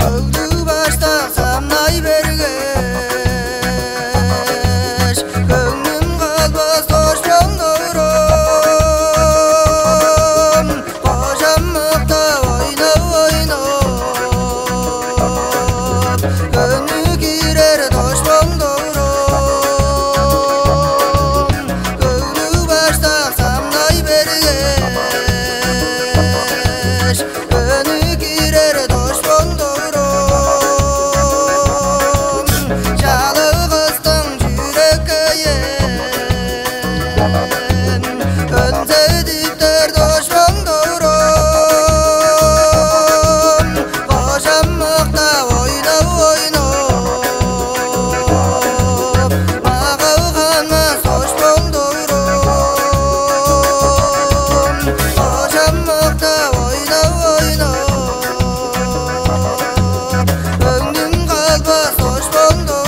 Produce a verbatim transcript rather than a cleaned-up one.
Өлдүг баштак самнай бергеш, көңнүм калбас дошпоң довурум. Кожамыкта ойнап, ойнап, көңнү кирер дошпоң довурум. Көглүг баштак самнай бергеш, көңнү кирер дошпоң довурум. Чалыгыстың чүрекейин өнзедиптер дошпоң довурум. Кожамыкта ойнап, ойнап, мага ханмас дошпоң довурум. Кожамыкта ойнап, ойнап, көңнүм калбас дошпоң довурум.